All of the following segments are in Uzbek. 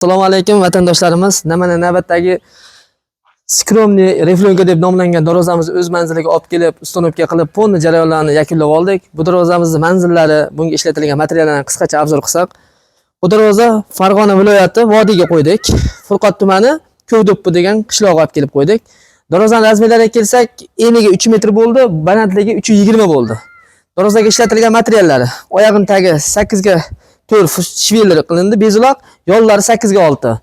Assalomu alaykum vatandoshlarimiz. Mana navbatdagi Skromniy reflonka deb nomlangan darvozamizni o'z manziliga olib kelib, установка qilib, polni jarayonlarni yakunlab oldik. Bu darvozamizni manzillari, bunga ishlatilgan materiallarni qisqacha obzor qilsak, bu darvoza Farg'ona viloyati vodiyga qo'ydik. Furqat tumani Ko'kdo'ppi degan qishlog'iga olib kelib qo'ydik. Darvozaning razmerlariga kelsak, eniga 3 metr bo'ldi, balandligi 3.20 bo'ldi. Darvozaga ishlatilgan materiallari: oyog'ining tagi 8 ga 4 швеллер qilindi, bezuloq, yollari 8 ga 6.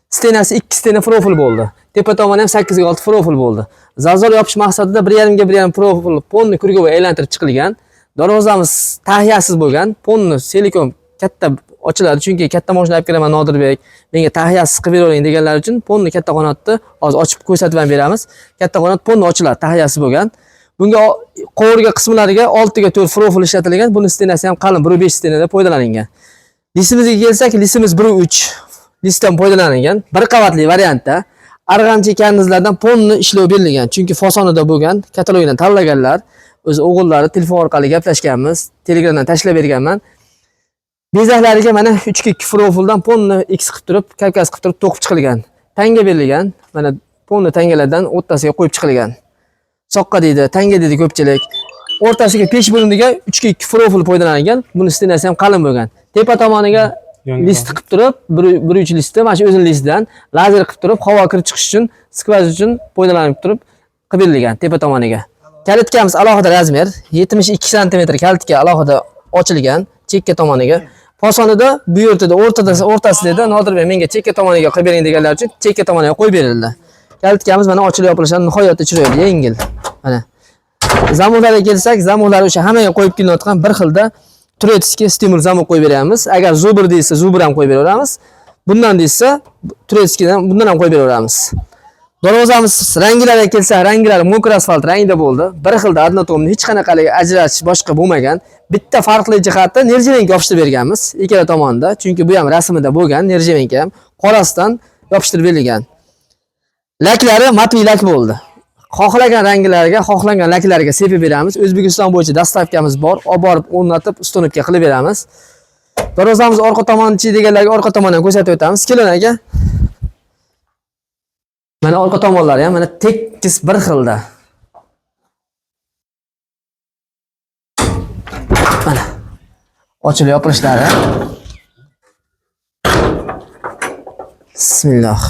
Стена si 2 стена profil bo'ldi. Tepa tomoni ham 8 ga 6 profil bo'ldi. Зазор yopish maqsadida 1.5 ga 1.5 profil полный круговой aylantirib chiqilgan. Darvozamiz tahyasiz bo'lgan, полный целиком katta ochiladi, chunki katta mashina olib kelaman Nodirbek, menga tahyasiz qilib beravering deganlar uchun полный katta qanotni hozir ochib ko'rsatib ham beramiz. Katta qanot полный ochiladi, tahyasiz bo'lgan. Bunga qovurga qismlariga 6 ga 4 profil ishlatilgan. Buni стена si ham qalin 1.5 стена da foydalanilgan. Lisimizga kelsak, lisimiz 1.3 listdan foydalanilgan. Bir qavatli variantda arg'amchi karnizlardan полный ishlov berilgan. Chunki fasonida bo'lgan, katalogdan tanlaganlar, o'z o'g'illari telefon orqali gaplashganmiz, Telegramdan tashlab berganman. Bezaklariga mana 3 ga 2 profildan полный X qilib turib, karkas qilib turib to'qib chiqilgan. Tanga berilgan. Mana полный tangalardan o'rtasiga qo'yib chiqilgan. Soqqa deydi, tanga deydi ko'pchilik. O'rtasiga pesh bo'limga 3 ga 2 profil foydalanilgan. Buni стена si ham qalin bo'lgan. Tepa tomoniga list qilib turib, 1.3 listni, mana shu o'zini listidan lazer qilib turib, havo kirib chiqish uchun, сквоз uchun foydalanib turib qilib berilgan tepa tomoniga. Kalitkamiz alohida razmer, 72 sm kalitka alohida ochilgan chekka tomoniga. Fasonida bu yerda o'rtada o'rtasida edi. Nodirbek menga chekka tomoniga qilib bering deganlar uchun chekka tomoniga qo'yib berildi. Kalitkamiz mana ochilib yopilishi nihoyatda chiroyli, yengil. Mana замок larga kelsak, замок lar o'sha hammaga qo'yib kelinayotgan bir xilda турецкий стимул замок qo'yib beramiz. Agar Zubr deyilsa, Zubr ham qo'yib beraveramiz. Bundan deyilsa, турецкий dan bundan ham qo'yib beraveramiz. Darvozamiz ranglariga kelsa, ranglari мокрый asfalt rangida bo'ldi. Bir xilda однотонный, hech qanaqalik ajratish boshqa bo'lmagan. Bitta farqli jihati нержавейка yopishtirib berganmiz ikkala tomonda. Chunki bu ham rasmida bo'lgan, нержавейка ham qorasidan yopishtirib berilgan. Laklari матовый lak bo'ldi. Xohlagan ranglarga, xohlagan laklarga sepib beramiz. O'zbekiston bo'yicha доставка miz bor. Olib borib o'rnatib, установка qilib beramiz. Darvozamiz orqa tomonichi deganlarga orqa tomonini ko'rsatib o'tamiz. Keling aka. Mana orqa tomonlari ham mana tekis bir xilda. Mana ochilib yopilishlari. Bismillah.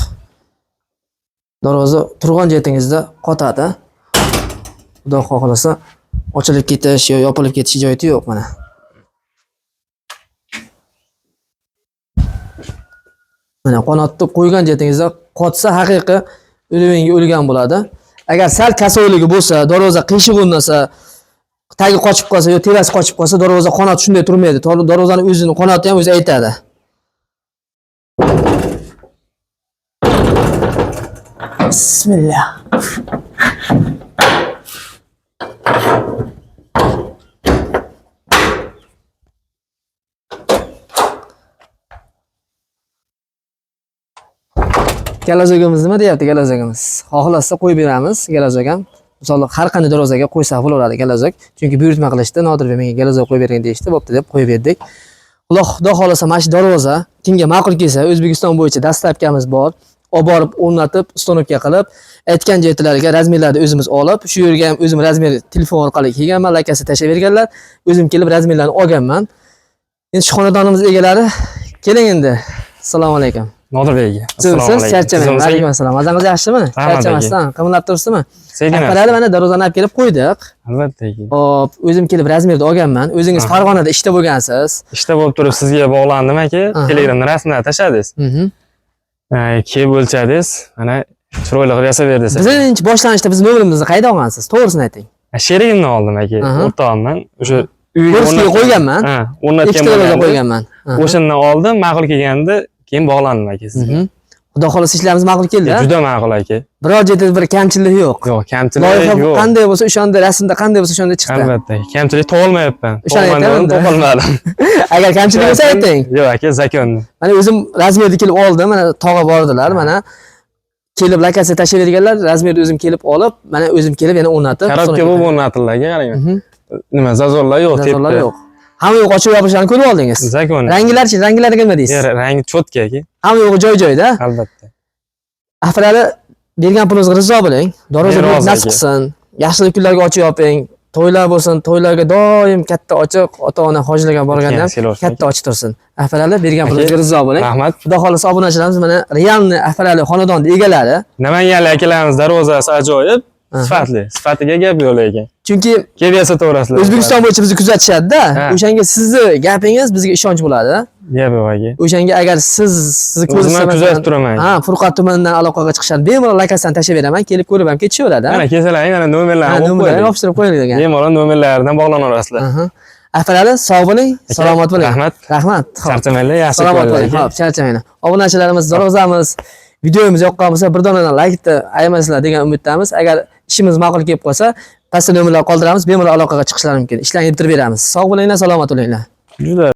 Darvoza turgan joyingizda qotadi. Xudo xohlasa ochilib ketish yo yopilib ketish joyi yo'q mana. Mana qanotni qo'ygan joyingizda qotsa haqiqiy o'lganga o'lgan bo'ladi. Agar sal kasoyligi bo'lsa, darvoza qiyshiq o'rnasa, tagi qochib qolsa yo tepasi qochib qolsa, darvoza qanoti shunday turmaydi. Darvozani o'zini qanoti ham o'zi aytadi. Bismillah. Galazogimiz nima deyapti galazogimiz? Xohlasa qo'yib beramiz galazog ham. Misol har qanday darvozaga qo'ysa bo'laveradi galazog. Chunki buyurtma qilishdi, Nodirbek menga galazog qo'yib bering deyishdi, bo'pti deb qo'yib berdik. Xudo xohlasa mana shu darvoza kimga ma'qul kelsa, O'zbekiston bo'yicha доставка miz bor. Olib borib o'rnatib, установка qilib, aytgan joylariga razmerlarni o'zimiz olib, shu yerga ham o'zim razmer telefon orqali kelganman, lakasi tashlab berganlar. O'zim kelib razmerlarni olganman. Endi shu xonadonimiz egalari keling endi. Assalomu alaykum. Nodirbek aka. Tuzukmisiz? Charchamang. Alaykum assalom. Mazangiz yaxshimi? Charchamasdan qimillab turibsizmi? Sekin. Qarali mana darvozani olib kelib qo'ydik. Albatta aka. Hop, o'zim kelib razmerni olganman. O'zingiz Farg'onada ishda bo'lgansiz. Ishda bo'lib turib sizga bog'landim aka. Telegramda rasmlar tashladingiz. Kelib o'lchadingiz. Mana chiroyli qilib yasab berdingiz. Birinchi boshlanishda biz nomerimizni qayda olgansiz? To'g'risini ayting. Sherigimdan oldim aka. O'rtog'imdan. O'sha uyga Ko'rskiga qo'yganman. Ha, o'rnatgan Ikkita darvoza bo'lganda. qo'yganman. O'shandan oldim, ma'qul kelganda keyin bog'landim aka sizga. Xudo xohlasa ishlarimiz ma'qul keldi. Juda ma'qul aka. Biror yerda bir kamchilik yo'q. Yo'q, kamchilik Loyiha yo'q. qanday bo'lsa o'shanda rasmda qanday bo'lsa o'shanda chiqdi. Albatta, kamchilik topolmayapman. O'shani Topolmadim, aytaman-da. topolmadim. Agar kamchilik bo'lsa ayting. Yo'q aka, закон. Mana o'zim razmerni kelib oldim, mana tog'a bordilar, mana kelib lokatsiya tashlab berganlar, razmerni o'zim kelib olib, mana o'zim kelib yana o'rnatib. Коробка bo'lib o'rnatildi aka, qarang. Nima, зазор lar yo'q, Зазор lar tepda. yo'q. Hamma yo'q ochiq yopilishini ko'rib oldingiz. Zakon. Ranglarchi, ranglarga nima deysiz? Rangi cho'tka aka. Hamma yo'g'i joy-joyida. Albatta. Afrali bergan pulingizga rizo bo'ling. Darvoza Men rozi nasib aka. qilsin. Yaxshilik kunlarga ochib yoping. To'ylar bo'lsin, to'ylarga doim katta ochiq, ota-ona hojilarga borganda ham O'tgan katta ochiq tursin. Afrali bergan Aka, pulingizga rizo bo'ling. Rahmat. Xudo xohlasa obunachilarimiz mana realni Afrali xonadon egalari. Namanganlik akalarimiz darvozasi ajoyib, Aha. sifatli. Sifatiga gap yo'q lekin. Chunki Kelib yasataverasizlar. O'zbekiston bo'yicha bizni kuzatishadi-da. Ha. O'shanga sizni gapingiz bizga ishonch bo'ladi. Gap yo'q aka. O'shanga agar siz sizni O'zim ko'rsa ham masalan- kuzatib turaman. Ha, Furqat tumanidan aloqaga chiqishadi. Bemalol lokasiyani tashlab beraman, kelib ko'rib ham ketishaveradi. Mana kelsalaring, mana Ha, nomerlarni qo'yib nomerlarni qo'ydik. yopishtirib qo'ydik degan. Bemalol nomerlaridan bog'lanaverasizlar. Aha. Afalari sog' bo'ling, salomat bo'ling. Rahmat. Rahmat. Xo'p. Charchamanglar, yaxshi Salomat ko'ringlar bo'ling. aka. Xo'p, charchamanglar. Obunachilarimiz, darvozamiz, videomiz yoqqan bo'lsa, bir donadan laykni ayamasizlar degan umiddamiz. Agar ishimiz ma'qul kelib qolsa, pastda nomerlar qoldiramiz, bemalol aloqaga chiqishlari mumkin. Ishlarni bitirib beramiz. Sog' bo'linglar, salomat bo'linglar. Juda